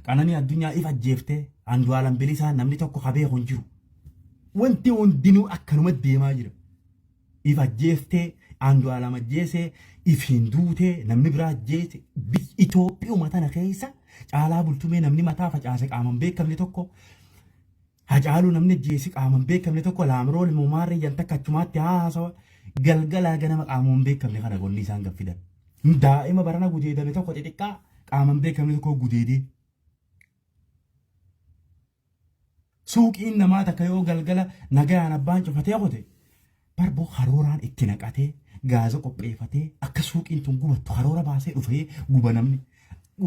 Qananii Addunyaa if ajjeeftee Andu'aalam Bilisaa namni tokko ka beeku hin jiru. Wanti hundinuu akkanuma deemaa jira. If ajjeeftee Andu'aalam ajjeesee if hin duutee namni biraa ajjeese Itoophiyuma tana keessa Caalaa Bultumee namni mataa facaase qaaman beekamne tokko Hacaaluu namni ajjeese qaaman beekamne tokko Laamroo Limumaarree jan takka achumaatti haa haasawa galgalaa ganama qaama hin beekamne kana gonni isaan gaffidan. Daa'ima barana gudeedame tokko xixiqqaa qaama hin beekamne tokko gudeedee. Suuqiin namaa takka yoo galgala nagayaan abbaan cufatee kute barboo karooraan itti naqatee gaaza qopheeffatee akka suuqiin tun gubattu karoora baasee dhufee guba namni.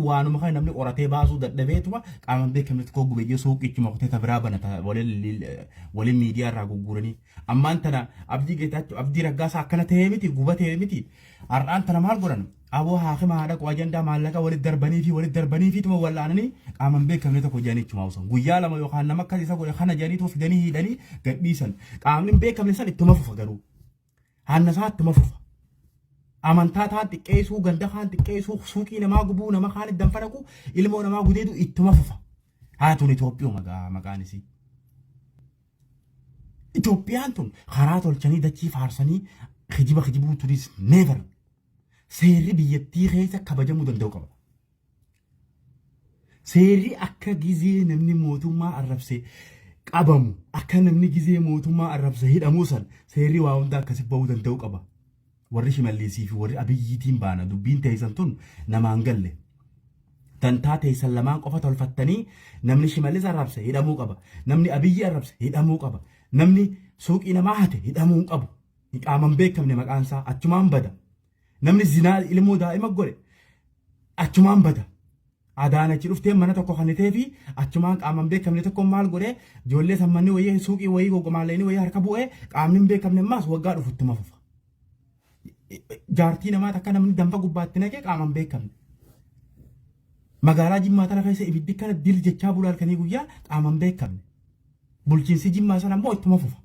Waanuma kana namni qoratee baasuu dadhabeetuma qaama hin beekamne tokko gube jee suuqichuma kutee ta biraa banata waliin miidiyaa irraa gurguranii. Ammaan tana Abdii Geetaachoo Abdii Raggaasaa akkana ta'ee miti gubatee miti. Har'aan tana maal godhan? Aboo haakima haa dhaqu ajandaa maallaqa walitti darbanii fi walitti darbanii fi tuma wal'aananii qaama hin beekamne tokko jedhanii ichumaa usan. Guyyaa 2 yookaan nama akkas isa godhe kana jedhanii tuma fidanii hidhanii gadhiisan. Qaamni hin beekamne san ittuma fufa garuu. Hanna isaa ittuma fufa. Amantaa taan xiqqeessuu, ganda kaan xiqqeessuu, suuqii namaa gubuu, nama kaan danfa dhaqu, ilmoo namaa gudeedu ittuma fufa. Haa tun Itoophiyuma gaa maqaan isii. Itoophiyaan tun karaa tolchanii dachii faarsanii kijiba kijibuu turis never. Seerri biyyattii keessa kabajamuu danda'u qaba. Seerri akka gizee namni mootummaa arrabse qabamu, akka namni gizee mootummaa arrabse hidhamuu san seerri waa hunda akkasi ba'uu danda'u qaba. Warri Shimallisii fi warri Abiyyiitiin baana dubbiin teessan tun namaan galle. Dantaa teessan lamaan qofa tolfattanii namni Shimallis arrabse hidhamuu qaba. Namni Abiyyi arrabse hidhamuu qaba. Namni suuqii namaa hate hidhamuu hin qabu. Qaama hin beekamne maqaan isaa achumaan bada. Namni zinaa ilmoo daa'ima godhe achumaan bada. Adaanachi dhuftee mana tokko kan itee fi achumaan qaama hin beekamne tokko maal godhe ijoollee sammanni wayii suuqii wayii gogomaalleenii wayii harka bu'ee qaamni hin beekamne ammaas waggaa dhufu ittuma fufa. Jaartii namaa takka namni danfa gubbaatti naqee qaama hin beekamne. Magaalaa Jimmaa tana keessa ibiddi kana dil jechaa bula halkanii guyyaa qaama hin beekamne. Bulchiinsi Jimmaa sana immoo ittuma fufa.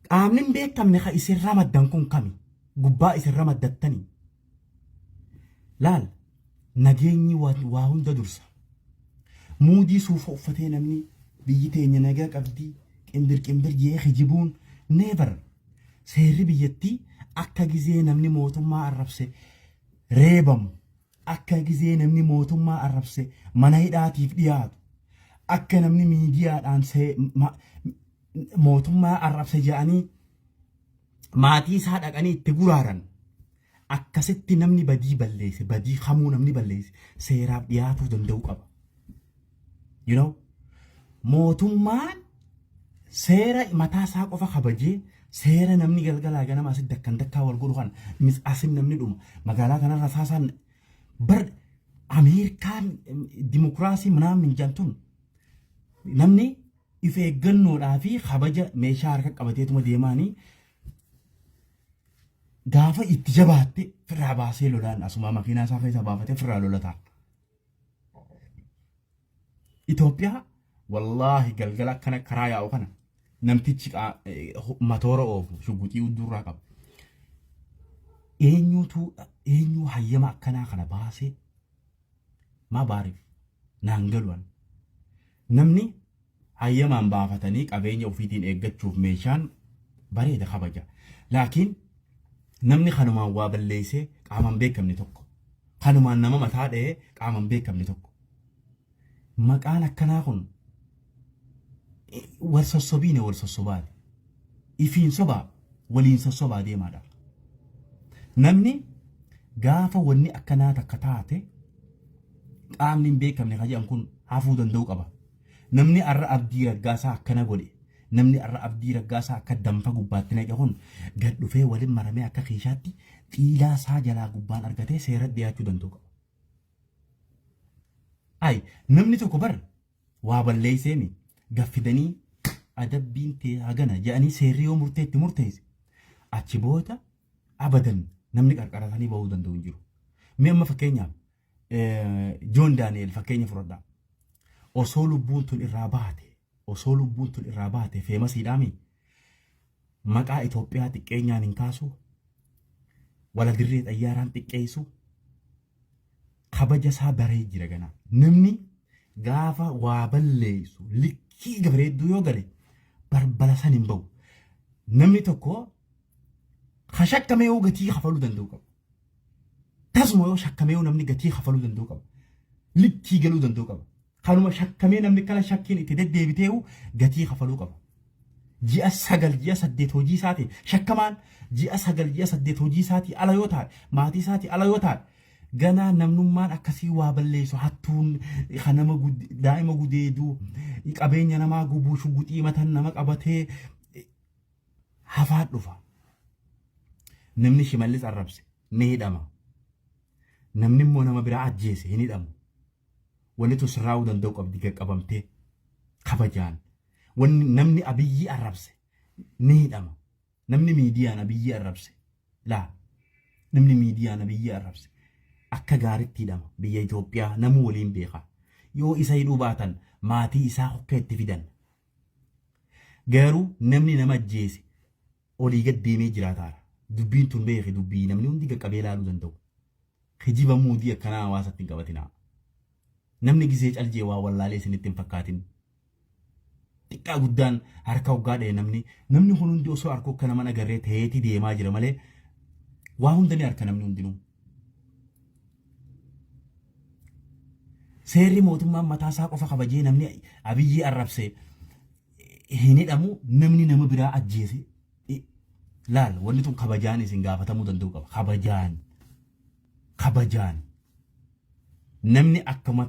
Qaamni hin beekamne kan isin ramaddan kun kami? Gubbaa isin ramaddattanii. Laal nageenyi waa hunda dursa. Muudii suufa uffatee namni biyyi teenya nagaa qabdi qimbir qimbir jee kijibuun never. Seerri biyyattii akka gizee namni mootummaa arrabse reebamu, akka gizee namni mootummaa arrabse mana hidhaatiif dhiyaatu, akka namni miidiyaadhaan mootummaa arrabse jedhanii maatii isaa dhaqanii itti guraaran akkasitti namni badii balleesse badii kamuu namni balleesse seeraaf dhiyaatuu danda'uu qaba. You know, mootummaan seera mataa isaa qofa kabajee seera namni galgalaa ganama asitti dakkan dakkaa wal godhu kana mis asin namni dhuma magaalaa kanarra saasaan bar Ameerikaan dimokiraasii minaamin jantun namni if eeggannoodhaa fi kabaja meeshaa harka qabateetuma deemaanii gaafa itti jabaatte firraa baasee lolaan asumaa makiinaa isaa keessaa baafatee firraa lolataan. Itoophiyaa wallaahi galgala akkana karaa yaa'u kana namtichi matoora oofu shuguxii huddurraa qaba. Eenyuutu eenyuu hayyama akkanaa kana baasee maa baariif naan galu'an. Namni hayyamaan baafatanii qabeenya ofiitiin eeggachuuf meeshaan bareeda kabaja. Laakiin namni kanumaan waa balleessee qaamaan beekamne tokko kanumaan nama mataa dha'ee qaamaan beekamne tokko maqaan akkanaa kun wal sossobiine wal sossobaati. Ifiin sobaa waliin sossobaa deemaadha. Namni gaafa wanni akkanaa takka taate qaamni hin beekamne kan jedhan kun hafuu danda'u qaba. Namni har'a Abdii Raggaasaa akkana godhe, namni har'a Abdii Raggaasaa akka danfa gubbaatti naqe kun gad dhufee waliin maramee akka keeshaatti xiilaa isaa jalaa gubbaan argatee seera dhiyaachuu danda'u qaba. Ay, namni tokko bar waa balleesseemi gaffidanii adabbiin tee hagana jedhanii seerri yoo murtee itti murteesse achi booda abadan namni qarqaratanii bahuu danda'u hin jiru. Mee amma fakkeenyaaf Joon Daani'el fakkeenya fudhadhaa. Osoo lubbuun tun irraa baate, osoo lubbuun tun irraa baate feemasiidhaami maqaa Itoophiyaa xiqqeenyaan hin kaasu, wala dirree xayyaaraan xiqqeessu, kabaja isaa baree jira ganaa. Namni Gaafa waa balleessu likkii bareedduu yoo gale barbala san hin bahu. Namni tokko ka shakkamee yoo gatii kafaluu danda'u qaba. Tasuma yoo shakkamee yoo namni gatii kafaluu danda'u qaba. Likkii galuu danda'u qaba. Kanuma shakkamee namni kana shakkiin itti deddeebiteehu gatii kafaluu qaba. Ji'a 9 ji'a 8 hojii isaatiin shakkamaan ji'a 9 ji'a 8 hojii isaatii ala yoo taa'e maatii isaatii ala yoo taa'e ganaa namnummaan akkasii waa balleessu hattuun kan nama daa'ima gudeedu qabeenya namaa gubuu shuguxii matan nama qabatee hafaa dhufa. Namni Shimallis arrabse ni hidhama. Namni immoo nama biraa ajjeese hin hidhamu. Wanni tun sirraa'uu danda'u qabdi gaqqabamtee kabajaan. Wanni namni Abiyyii arrabse ni hidhama. Namni miidiyaan Abiyyii arrabse laa namni miidiyaan Abiyyii arrabse akka gaaritti hidhama. Biyya Itoophiyaa namuu waliin beeka. Yoo isa hidhuu baatan maatii isaa hokkee itti fidan. Garuu namni nama ajjeese olii gad deemee jiraataara. Dubbiin tun beeki dubbii namni hundi qaqqabee ilaaluu danda'u. Kijiba muudii akkanaa hawaasatti hin qabatinaa. Namni gizee caljee waa wallaalee isinitti hin fakkaatin. Xiqqaa guddaan harka hoggaa dha'e namni namni kun hundi osoo harka akka nama agarree ta'eeti deemaa jira malee waa hunda ni harka namni hundinuu. Seerri mootummaan mataa isaa qofa kabajee namni Abiyyii arrabse hin hidhamu namni nama biraa ajjeese laal wanni tun kabajaan isin gaafatamuu danda'u qaba kabajaan kabajaan namni akkuma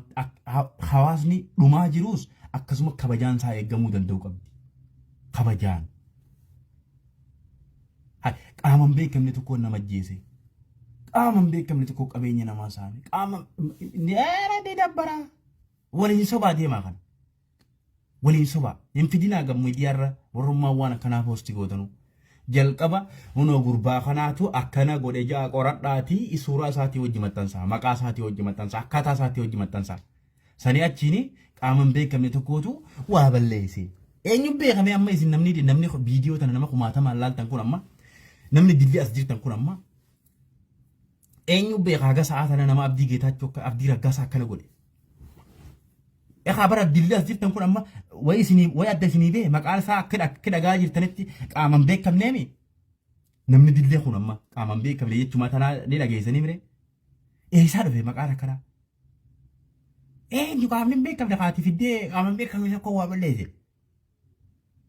hawaasni dhumaa jiruus akkasuma kabajaan isaa eegamuu danda'u qabdi kabajaan qaaman beekamne tokko nama ajjeese qaaman beekamne tokko qabeenya namaa saame qaama ni dabbara waliin sobaa deemaa kana. Waliin sobaa. Hin fidinaa gam miidiyaarra warrummaan waan akkanaa poosti gootanu. Jalqaba hunoo gurbaa kanaatu akkana godhe ja'a qoradhaatii suuraa isaatii wajji maxxansaa, maqaa isaatii wajji maxxansaa, akkaataa isaatii wajji maxxansaa. Sanii achiin qaama hin beekamne tokkootu waa balleesse. Eenyu beekame amma isin namni namni viidiyoo tana nama kumaatamaan laaltan kun amma namni dilli as jirtan kun amma eenyu beeka haga sa'aa tana nama Abdii Geetaachoo akka Abdii Raggaasaa akkana godhe. Egaa bara dilli as jirtan kun amma wayi isinii wayi adda isinii bee maqaan isaa akka akka dhagaa jirtanitti qaaman beekamneemi. Namni dillee kun amma qaaman beekamne jechumaa tanaa ni dhageessanii mire. Eessaa dhufe maqaan akkanaa? Eenyu qaamni hin beekamne kaati fiddee qaaman beekamne tokko waa balleesse.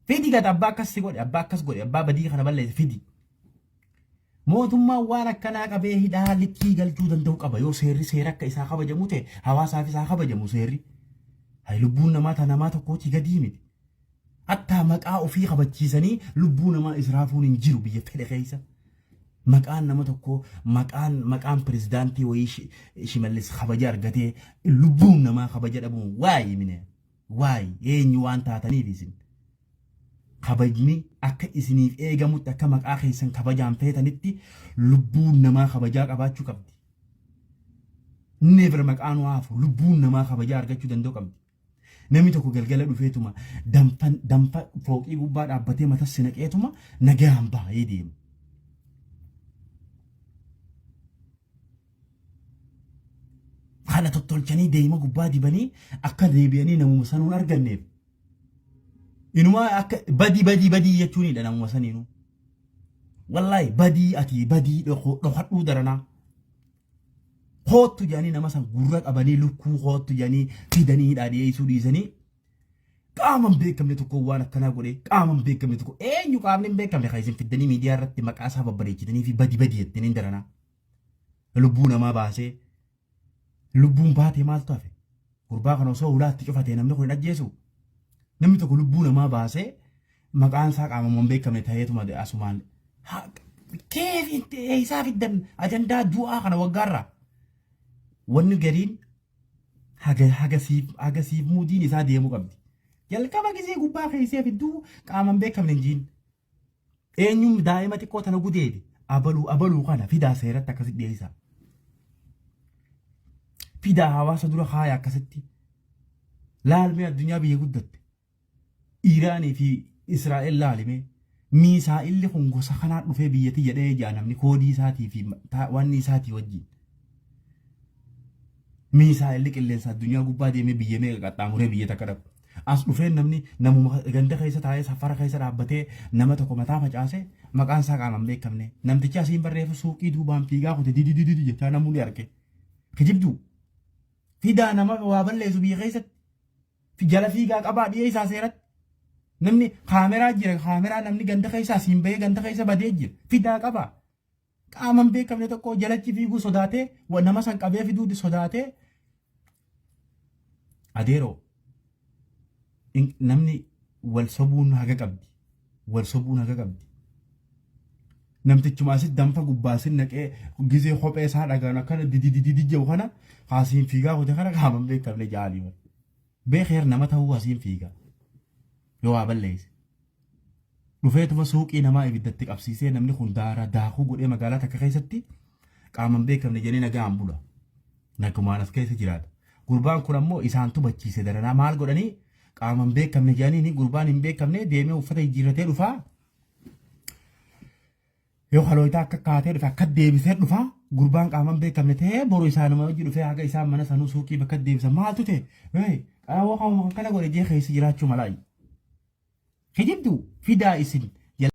Fidi gad abbaa akkas si godhe abbaa akkas godhe abbaa badii kana balleesse fidi. Mootummaan waan akkanaa qabee hidhaa likkii galchuu danda'u qaba yoo seerri seera akka isaa kabajamu ta'e hawaasaaf isaa kabajamu seerri. Hay lubbuun namaa ta namaa tokkootii gadii miti. Hattaa maqaa ofii kabachiisanii lubbuu namaa israafuun hin jiru biyya fedhe keessa. Maqaan nama tokkoo maqaan maqaan pirezidaantii wayii Shimallis kabaja argatee lubbuun namaa kabaja dhabuun waayii mine. Waay eenyu waan taataniif isin kabajni akka isiniif eegamutti akka maqaa keessan kabajaan feetanitti lubbuun namaa kabajaa qabaachuu qabdi. Never maqaan waa hafu lubbuun namaa kabajaa argachuu danda'u qabdi. Namni tokko galgala dhufeetuma danfa danfa fooqii gubbaa dhaabbatee mata si naqeetuma nagaan baay'ee deema. Kana tottolchanii deema gubbaa dibanii akka deebi'anii namuma sanuun arganneef. Inumaa akka badii badii badii jechuunidha namuma saniinuu. Wallaahi badii ati badii dhokadhuu daranaa. Koottu jedhanii nama san gurra qabanii lukkuu koottu jedhanii fidanii hidhaa dhiyeessuu dhiisanii qaama hin beekamne tokko waan akkanaa godhe qaama hin beekamne tokko eenyu qaamni hin beekamne kan isin fiddanii miidiyaa irratti maqaa isaa babbareechitanii fi badi badi jettanii daranaa. Lubbuu namaa baasee lubbuun baatee maaltu hafe? Gurbaa kana osoo ulaatti cufatee namni kun hin ajjeesu. Namni tokko lubbuu namaa baasee maqaan isaa qaamuma hin beekamne ta'eetuma asumaan. Keef eessaa fiddan ajandaa du'aa kana waggaarraa. Wanni gariin haga haga siif haga siif muudiin isaa deemuu qabdi. Jalqaba gisee gubbaa keessee fidduu qaama hin beekamne hin jiin. Eenyuun daa'ima xiqqoo tana gudeede abaluu abaluu kana fidaa seeratti akkasitti dhiyeessaa. Fidaa hawaasa dura kaaya akkasitti. Laalmee addunyaa biyya guddatte. Iiraanii fi Israa'el laalimee. Miisaa'illi kun gosa kanaa dhufee biyya tiyya dha'ee ja'a namni koodii isaatii fi wanni isaatii wajjin. Miisaa'elli qilleensa addunyaa gubbaa deemee biyya meeqa qaxxaamuree biyya takka dhaqu. As dhufee namni namuma ganda keessa taa'ee safara keessa dhaabbatee nama tokko mataa facaase maqaan isaa qaamaan beekamne. Namtichi asiin barreeffu suuqii duubaan fiigaa kute dididididi jechaa namuu ni arge. Kijibduu. Fidaa nama waa balleessu biyya keessatti. Jala fiigaa qabaa dhiyeessaa seeratti. Namni kaameraa jira, kaameraa namni ganda keessa asiin bahee ganda keessa badee jira. Fidaa qabaa. Qaama hin beekamne tokko jalachi fiiguu sodaatee, nama san qabee fiduu sodaatee. Adeeroo, namni wal sobuun haga qabdi. Wal sobuun haga qabdi. Namtichuma asitti danfa gubbaa sin naqee gizee kophee isaa dhagaan akkana dididididi jedhu kana asiin fiigaa kute kana qaama hin beekamne jaalii. Beekeer nama ta'uu asiin fiiga. Yoo waa balleesse. Dhufeetuma suuqii namaa ibiddatti qabsiisee namni kun daara daakuu godhee magaalaa takka keessatti qaama hin beekamne jedhee nagaan bula. Nagumaan as keessa jiraata. Gurbaan kun ammoo isaan tubachiise daranaa maal godhanii qaama hin beekamne jedhanii gurbaan hin beekamne deemee uffata jijjiirratee dhufaa. Yoo halooytaa akka kaatee dhufe akka deebisee dhufaa, gurbaan qaama hin beekamne ta'ee boru isaanuma hojii dhufee haga isaan mana sanuu suuqii bakka deebisan maaltu ta'e qaawwa qaama akkana godhe jee keessa jiraachuu malaa. Kijibdu fidaa isin.